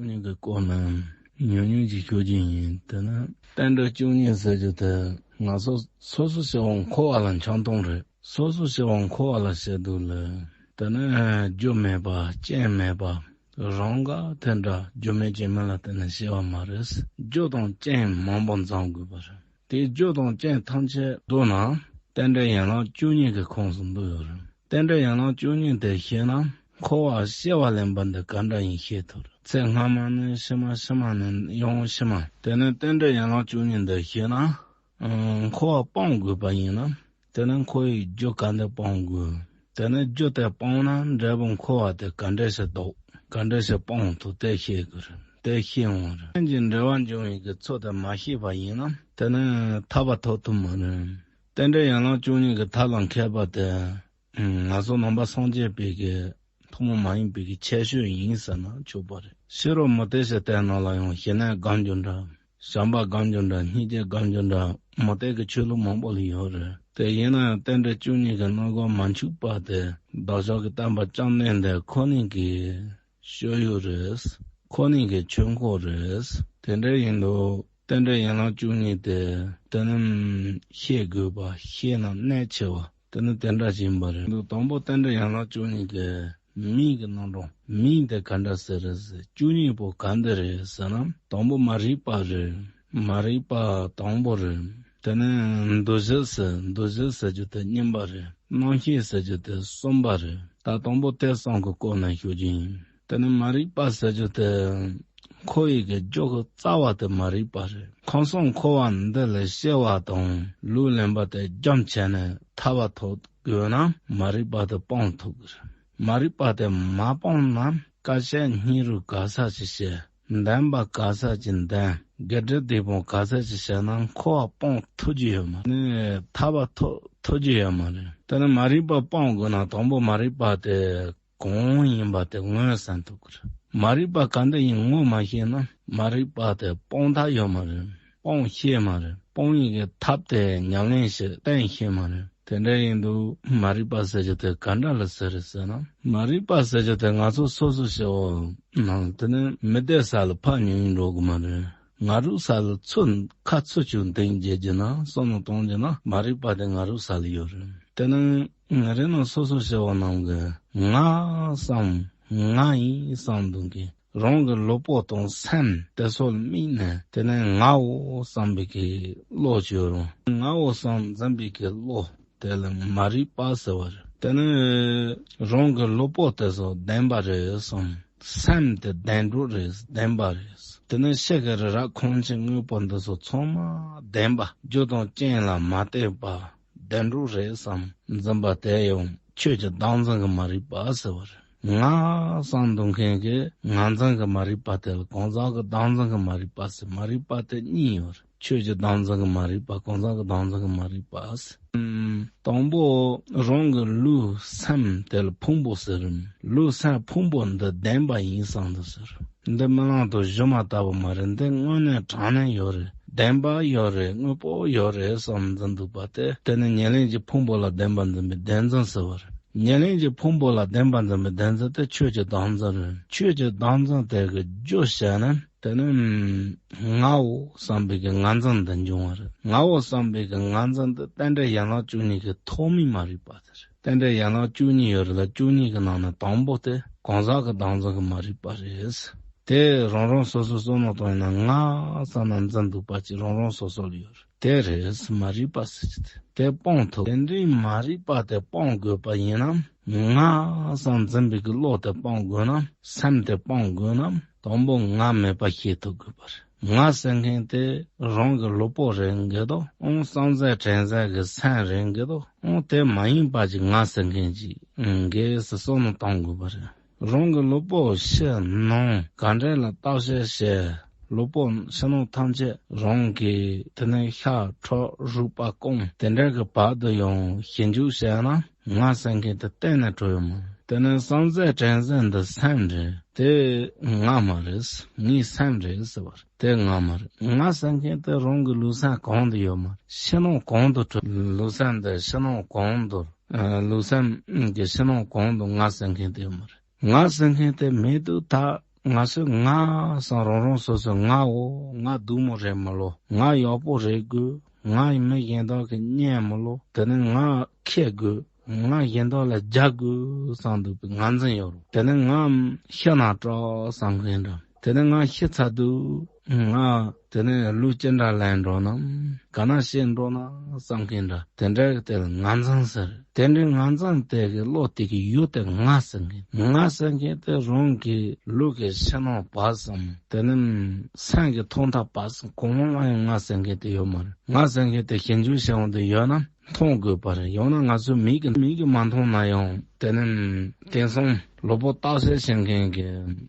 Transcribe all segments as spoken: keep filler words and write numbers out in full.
བཅུ་གཉིས་ཀྱི་སྐོར་ནས་ཉུང་ཉུང་ཅིག་ཞུ་རྒྱུ་ཡིན། དེ་ནི་རྟེན་འབྲེལ་བཅུ་གཉིས་ཟེར་རྒྱུ་དེ་ང་ཚོ་སོ་སོ་སྐྱེ་བོ་འཁོར་བ་ལ་འཁྱམས་སྟངས་རེད། སོ་སོ་སྐྱེ་བོ་འཁོར་བ་ལ་སྐྱེ་དུས་ལ། དེ་ནི་རྒྱུ་མེད་པ་རྐྱེན་མེད་པ། རང་ག་དེ་འདྲ་རྒྱུ་མེད་རྐྱེན་མེད་ལ་བརྟེན་ནས་སྐྱེ་བ་མ་རེད། རྒྱུ་དང་རྐྱེན་མང་པོ་འཛོམས་དགོས་པ་རེད། དེ་རྒྱུ་དང་རྐྱེན་ཐམས་ཅད་བསྡུ་ན། རྟེན་འབྲེལ་ཡན་ལག་བཅུ་གཉིས་ཀྱི་ཁོངས་སུ་འདུ་ཡོད་རེད། རྟེན་འབྲེལ་ཡན་ལག་བཅུ་གཉིས་དེ་ཤེས་ན། འཁོར་བ་སྐྱེ་བ་ལེན་པ་འདི་ག་འདྲ་ཡིན་ཤེས་ཐུབ་རེད། ཚེ་སྔ་མ་ནས་ཕྱི་མ། ཕྱི་མ་ནས་ཡང་ཕྱི་མ། དེ་ནས་རྟེན་འབྲེལ་ཡན་ལག་བཅུ་གཉིས་འདི་ཤེས་ན། ཨང་། འཁོར་བ་སྤོང་དགོས་པ་ཡིན་ན། དེ་ནས་འཁོར་བའི་རྒྱུ་ག་འདྲ་སྤོང་དགོས། དེ་ནས་རྒྱུ་དེ་སྤངས་ན་འབྲས་བུ་འཁོར་བ་དེ་ག་འདྲ་ཞིག་ལྡོག། ག་འདྲ་ཞིག་སྤོང་ཐུབ། དེ་ཤེས་དགོས་རེད། དེ་ཤེས་འོང་རེད། རྐྱེན་གྱིས་འབྲེལ་བ་འབྱུང་བའི་གི་ཚུལ་དེ་མ་ཤེས་པ་ཡིན་ན། དེ་ནས་ཐར་པ་ཐོབ་ཐུབ་མ་རེད། རྟེན་འབྲེལ་ཡན་ལག་བཅུ་གཉིས་ཀྱི་ཐབས་ལ་མཁས་པ་དེ། ང་ཚོ་ནང་པ་སངས་རྒྱས་པའི་གི་ཐུན་མོང་མ་ཡིན་པའི་གི་ཁྱད་ཆོས་ཡིན་ཟེར་ན་ཆོག་པ་རེད། ཕྱི་རོལ་མུ་སྟེགས་ཞེས་བསྟན་ནང་ལ་ཡང་ཞི་གནས་སྒོམ་རྒྱུ་འདྲ། བྱམས་པ་སྒོམ་རྒྱུ་འདྲ། སྙིང་རྗེ་སྒོམ་རྒྱུ་འདྲ། མུ་སྟེགས་ཀྱི་ཆོས་ལུགས་མང་པོ་ལ་ཡོད་རེད། དེ་ཡིན་ན་ཡང་རྟེན་འབྲེལ་བཅུ་གཉིས་ཀྱི་སྣ་སྒོ་མ་འཆུགས་པ་དེ། བདག་ཅག་གི་བསྟན་པ་སྐྱབས་གནས་འདི་ཁོ་ནའི་གི་སྤྱོད་ཡུལ་རེད། ཁོ་ནའི་གི་ཆོས་འཁོར་རེད། དེ་འདྲ་ཡིན་དུས་རྟེན་འབྲེལ་ཡན་ལག་བཅུ་གཉིས་དེ། དེ་ནི་ཤེས་དགོས་པ། ཤེས་ན་གནད་ཆེ་བ། དེ་ནི་དེ་འདྲ་ཞིག་ཡིན་པ་རེད། དང་པོ་རྟེན་འབྲེལ་ཡན་ལག་བཅུ་གཉིས་ཀྱི་མིང་གི་རྣམ་གྲངས། མིང་དེ་ག་འདྲ་ཟེར་རེད་ཟེར། བཅུ་གཉིས་པོ་ག་འདི་རེད་ཟེར་ན། དང་པོ་མ་རིག་པ་རེད། མ་རིག་པ་དང་པོ་རེད། དེ་ནས་འདུ་བྱེད་ཟེར། འདུ་བྱེད་ཟེར་རྒྱུ་དེ་གཉིས་པ་རེད། རྣམ་ཤེས་ཟེར་རྒྱུ་དེ་གསུམ་པ་རེད། ད་དང་པོ་དེ་གསུམ་གྱི་སྐོར་ནས་ཞུ་རྒྱུ་ཡིན། དེ་ནས་མ་རིག་པ་ཟེར་རྒྱུ་དེ། འཁོར་བའི་གི་རྒྱུ་གི་རྩ་བ་དེ་མ་རིག་པ་རེད། ཁམས་གསུམ་འཁོར་བ་འདི་ལས་སྐྱེ་བ་དང་ལུས་ལེན་པ་དེ་རྒྱུ་མཚན་ནས་ཐར་པ་ཐོབ་དགོས་ན། མ་རིག་པ་དེ་སྤོང་ཐུབ་དགོས་རེད། མ་རིག་པ་དེ་མ་སྤངས་ན། དཀའ་སྤྱད་སྙིང་རུས་ག་ཚད་ཅིག་བྱས། འདོན་པ་ག་ཚད་ཅིག་འདོན། དགེ་སྒྲུབ་སྡིག་སྤོང་ག་ཚད་ཅིག་བྱས་ན། འཁོར་བ་སྤོང་ཐུབ་ཀྱི་ཡོད་མ་རེད། ཐར་པ་ཐོབ་ཐུབ་ཀྱི་ཡོད་མ་རེད། དེ་ནས་མ་རིག་པ་སྤོང་དགོས་ན། དང་པོ་མ་རིག་པ་དེ་གང་ཡིན་པ་དེ་ངོས་ཟིན་ཐུབ་དགོས་རེད། མ་རིག་པ་ག་འདྲ་ཡིན་ངོ་མ་ཤེས་ན། མ་རིག་པ་དེ་སྤོང་ཐབས་ཡོད་མ་རེད། སྤོང་ཤེས་མ་རེད། སྤོང་ཡག་གི་ཐབས་དེ་ཉམས་ལེན་བྱེད་བསྟེན་ཤེས་མ་རེད། དེ་འདྲ་ཡིན་དུས་མ་རིག་པ་ཟེར་རྒྱུ་དེ་ག་འདྲ་ལ་ཟེར་རེད་ཟེར་ན། མ་རིག་པ་ཟེར་རྒྱུ་དེ་ང་ཚོ་སོ་སོ་སྐྱེ་བོ་ནང་། དེ་ནི་མི་བདེ་ས་ལ་ཕར་ཉུང་ཉུང་འགྲོ་གི་མ་རེད། ང་རང་ས་ལ་ཚུར་ཁ་ཚུར་ཅིག་འདེགས་རྒྱག་རྒྱུ་ན། བསམ་བློ་གཏོང་རྒྱུ་ན། མ་རིག་པ་དེ་ང་རང་ས་ལ་ཡོད་རེད། དེ་ནི་ང་རང་ནང་སོ་སོ་སྐྱེ་བོ་རྣམས་ཀྱི་ང་བསམ། ང་ཡིན་བསམ་འདུག་གི། རང་གི་ལུས་པོ་དང་སེམས་དེ་ཚོ་ལ་དམིགས་ནས། དེ་ནས་ངའོ་བསམ་པའི་གི་བློ་ཅིག་ཡོད་རུང་། ངའོ་བསམ་འཛིན་པའི་གི་བློ་དེ་ལ་མ་རིག་པ་ཟེར་བ་རེད། དེ་ནས་རང་གི་ལུས་པོ་དེ་ཚོ་བདེན་པ་རེད་བསམ། སེམས་དེ་བདེན་གྲུབ་རེད། བདེན་པ་རེད། དེ་ནས་ཤེས་ཀྱི་རི་རབ་ཁམས་ཆེན་དངོས་པོ་འདི་ཚོ་ཚང་མ་བདེན་པ། རྒྱུ་དང་རྐྱེན་ལ་མ་ལྟོས་པ་བདེན་གྲུབ་རེད་བསམ་འཛིན་པ་དེ་ཡང་ཆོས་ཀྱི་བདག་འཛིན་གྱི་མ་རིག་པ་ཟེར་བ་རེད། ང་བསམ་འདུག་མཁན་གྱི་ང་འཛིན་གྱི་མ་རིག་པ་དེ་ལ་གང་ཟག་གི་བདག་འཛིན་གྱི་མ་རིག་པ་ཟེར། མ་རིག་པ་དེ་གཉིས་ཡོད་རེད། ཆོས་ཀྱི་བདག་འཛིན་གྱི་མ་རིག་པ། གང་ཟག་གི་བདག་འཛིན་གྱི་མ་རིག་པ་ཟེར། ཨམ། དང་པོ་རང་གི་ལུས་སེམས་དེ་ལ་ཕུང་པོ་ཟེར། ལུས་སེམས་ཕུང་པོ་འདི་བདེན་པ་ཡིན་བསམ་འདུག་ཟེར། འདི་རྨི་ལམ་དང་སྒྱུ་མ་ལྟ་བུ་མ་རེད། འདི་དངོས་གནས་དྲང་གནས་ཡོད་རེད། བདེན་པ་ཡོད་རེད། དངོས་པོ་ཡོད་རེད་བསམ་འཛིན་འདུག་པ་དེ། དེ་ནི་ཉེར་ལེན་གྱི་ཕུང་པོ་ལ་བདེན་པར་འཛིན་པའི་བདེན་འཛིན་ཟེར་བ་རེད། ཉེར་ལེན་གྱི་ཕུང་པོ་ལ་བདེན་པར་འཛིན་པའི་བདེན་འཛིན་དེ་ཆོས་ཀྱི་བདག་འཛིན་རེད། ཆོས་ཀྱི་བདག་འཛིན་དེ་གི་རྒྱུ་བྱས་ན། དེ་ནི་ངའོ་བསམ་པའི་གི་ང་འཛིན་དེ་འབྱུང་བ་རེད། ངའོ་བསམ་པའི་གི་ང་འཛིན་དེ་རྟེན་འབྲེལ་ཡན་ལག་བཅུ་གཉིས་ཀྱི་ཐོག་མའི་མ་རིག་པ་དེ་རེད། རྟེན་འབྲེལ་ཡན་ལག་བཅུ་གཉིས་ཡོད་རེད་ལ། བཅུ་གཉིས་ཀྱི་ནང་ནས་དང་པོ་དེ་གང་ཟག་གི་བདག་འཛིན་གྱི་མ་རིག་པ་རེད། དེ་རང་རང་སོ་སོ་བསམ་བློ་གཏོང་ཡིན་ན། ང་བསམ་ན་འཛིན་འདུག་པ་ཅིག་རང་རང་སོ་སོ་ལ་ཡོད་རེད། དེ་རེད་མ་རིག་པ་ཟེར་གྱི་དེ། དེ་སྤོང་ཐུབ། དེ་འདྲའི་མ་རིག་པ་དེ་སྤོང་དགོས་པ་ཡིན་ན། ང་བསམ་འཛིན་པའི་གི་བློ་དེ་སྤོང་དགོས་ན། སེམས་དེ་སྤོང་དགོས་ན། དང་པོ་ང་མེད་པ་ཤེས་ཐུབ་དགོས་པ་རེད། ང་ཟེར་མཁན་དེ་རང་གི་ལུས་པོ་རེད་འགྲོ་འདུག་ཨང་། བསམ་གཟས་དྲན་གཟས་ཀྱི་སེམས་རེད་འགྲོ་འདུག་ཨང་། དེ་མ་ཡིན་པ་ཅིག་ང་ཟེར་མཁན་ཅིག་འགྲོ་ཟེར་བསམ་བློ་གཏོང་དགོས་པ་རེད། རང་གི་ལུས་པོ་ཕྱི་ནང་ག་འདྲ་ལ་བརྟག་དཔྱད་བྱས། ལུས་པོ་ཕྱི་ནང་ཐམས་ཅད་རང་གི། དེ་ནས་ཤ་ཁྲག་རུས་པ་རྐང་དེ་འདྲ་གི་བར་དུ་ཡང་ཞིབ་འཇུག་བྱས་ན། ང་ཟེར་མཁན་དེ་གཏན་ནས་གྲུབ་ཡོད་མ་རེད། དེ་ནས་བསམ་གཟས་དྲན་གཟས་འདི་སེམས་རེད། དེ་ང་མ་རེད། ངའི་སེམས་རེད་ཟེར་བ་རེད། དེ་ང་མ་རེད། ང་ཟེར་མཁན་དེ་རང་གི་ལུས་སེམས་གང་དུ་ཡོད་མ་རེད། ཕྱི་ནང་གང་དུ་གྲུབ། ལུས་སེམས་འདི་ཕྱི་ནང་གང་དུ། ཨ། ལུས་སེམས་ཀྱི་ཕྱི་ནང་གང་དུ་ང་ཟེར་མཁན་དེ་ཡོད་མ་རེད། ང་ཟེར་མཁན་དེ་མེད་དུས་ད་ ང་ཚོས་ང་བསམ་རང་རང་སོ་སོའི་ང་འོ་ང་སྡུག་མོ་རེད་མི་ལོ། ང་ཡག་པོ་རེད་དགོས། ང་ཡི་མི་གཞན་དག་གི་གཉེན་མི་ལོ། དེ་ནས་ང་ཁེ་དགོས། ང་གཞན་དག་ལ་རྒྱག་དགོས་བསམ་འདུག་པའི་ངར་འཛིན་ཡོད་རུང་། དེ་ནས་ང་ཤི་ན་སྐྲག་བསམ་མཁན་འདྲ། དེ་ནས་ང་ཤི་ཚར་དུས་ང་དེ་ནས་ལུས་ཅི་འདྲ་ལེན་འགྲོ་ན། ག་ན་ཤི་འགྲོ་ན་བསམ་མཁན་འདྲ། དེ་འདྲ་གི་དེ་ལ་ངར་འཛིན་ཟེར། དེ་འདྲའི་ངར་འཛིན་དེ་གི་བློ་དེ་གི་ཡུལ་དེ་ང་ཟེར་མཁན། ང་ཟེར་མཁན་དེ་རང་གི་ལུས་ཀྱི་ཕྱི་ནང་བར་གསུམ། དེ་ནས་སེམས་ཀྱི་ཐོག་མཐའ་བར་གསུམ་གང་ལ་ཡང་ང་ཟེར་མཁན་དེ་ཡོད་མ་རེད། ང་ཟེར་མཁན་དེ་ཞིབ་འཇུག་བྱེད་འོང་དུ་ཡོད་ན། མཐོང་དགོས་པ་རེད། ཡང་ན་ང་ཚོའི་མིག་གི་མིག་གིས་མ་མཐོང་ན་ཡང་དེ་ནི་དེང་སང་ལུས་པོ་བརྟག་དཔྱད་བྱེད་མཁན་གྱི་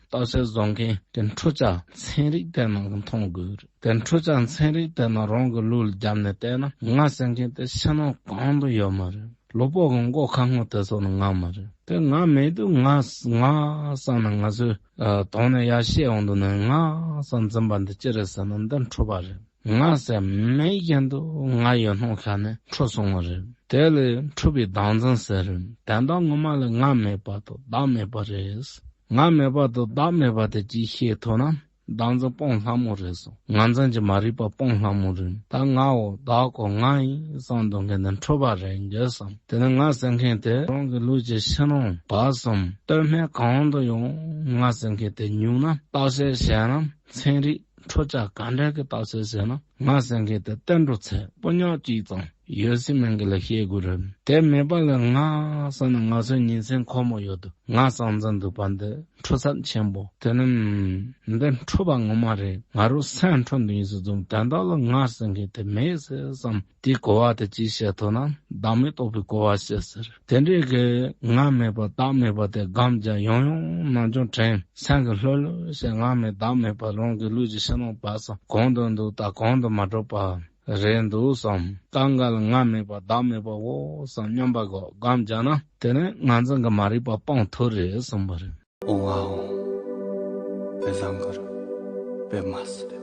བརྟག་དཔྱད་བཟོ་མཁན་གྱི་འཕྲུལ་ཆས་ཚན་རིག་དེ་ནང་གི་མཐོང་དགོས་རེད། དེ་འཕྲུལ་ཆས་ཚན་རིག་དེ་ནང་རང་གི་ལུས་ལ་བརྒྱབ་ནས་བལྟས་ན་ང་ཟེར་མཁན་དེ་ཕྱི་ནང་གང་དུ་ཡོད་མ་རེད། ལུས་པོ་གི་མགོ་ཁ་སྔོན་དེ་ཚོ་ནི་ང་མ་རེད། དེ་ང་མེད་དུས་ང་ང་བསམ་ན་ང་ཚོས་ཨ་དོན་ནས་ཡར་བཤད་འོང་དུས་ནི་ང་བསམ་འཛིན་པ་འདི་ཅི་རེད་ཟེར་ན་འདི་འཁྲུལ་པ་རེད། ང་ཟེར་མེད་བཞིན་དུ་ང་ཡོད་སྣང་ཤར་ནས་འཁྲུལ་སོང་བ་རེད། དེ་ལས་འཁྲུལ་པའི་བདག་འཛིན་ཟེར། དོན་དག་ངོ་མ་ལ་ང་མེད་པ་དང་བདག་མེད་པ་རེད། ང་མེད་པ་དང་བདག་མེད་པ་དེ་གཅིག་ཤེས་ཐུབ་ན་བདག་འཛིན་སྤང་སླ་མོ་རེད་གསུངས། ངར་འཛིན་གྱི་མ་རིག་པ་སྤང་སླ་མོ་རེད། ད་ངའོ་བདག་གོ་ང་ཡིན་བསམ་འདུག་མཁན་དེ་འཁྲུལ་པ་རེད་འགྱོད་བསམ། དེ་ནས་ང་ཟེར་མཁན་དེ་རང་གི་ལུས་ཀྱི་ཕྱི་ནང་བར་གསུམ་སྟོད་སྨད་གང་དུ་ཡང་ང་ཟེར་མཁན་དེ་ཉུང་ན་བརྟག་དཔྱད་བྱས་ན། ཚན་རིག་འཕྲུལ་ཆས་ག་འདྲ་གི་བརྟག་དཔྱད་བྱས་ན་ང་ཟེར་མཁན་དེ་བསྟན་འགྲོ་ཚད་སྤུ་ཉག་གཅིག་ཙམ་ཡོད་སྲིད་མིན་གི་ལ་ཤེས་དགོས་རེད། དེ་མེད་པ་ལ་ང་བསམ་ན་ང་ཚོའི་ཉིན་མཚན་འཁོར་མོ་ཡོད་དུ་ང་བསམ་འཛིན་འདུག་པ་འདི་འཁྲུལ་ཚབས་ཆེན་པོ། དེ་ནི་འདི་འཁྲུལ་པ་ངོ་མ་རེད། ང་རང་སེམས་འཁྲུལ་འདུག་ཡིན་སྲིད་ཙམ་དོན་དག་ལ་ང་ཟེར་མཁན་དེ་མེད་ཟེར་བསམ། དེའི་གོ་བ་དེ་ཅིག་བཤད་ཐུབ་ན་བདག་མེད་རྟོགས་པའི་གོ་བ་བཤད་ཟེར། དེ་འདྲའི་གི་ང་མེད་པ་བདག་མེད་པ་དེ་སྒོམ་རྒྱག་ཡང་ཡང་ནམ་རྒྱུན་དྲན། སེམས་ཀྱི་ལྷོད་ལྷོད་བྱས་ང་མེད་བདག་མེད་པ་རང་གི་ལུས་ཀྱི་ཕྱི་ནང་བར་གསུམ་གང་དུ་འདུག་ད་གང་དུ་མ་གྲུབ་པ་རེད་འདུག་བསམ། སྐབས་འགའ་ལ་ང་མེད་པ་བདག་མེད་པའོ་བསམ་སྙམ་པ་གོ་སྒོམ་རྒྱག་ན་དེ་ནི་ངར་འཛིན་གྱི་མ་རིག་པ་སྤང་ཐུབ་རེད་གསུངས་པ་རེད། འོང་ཨ་འོང་། བེ་བཟང་གར་བེ་མ་སི་ཏེ།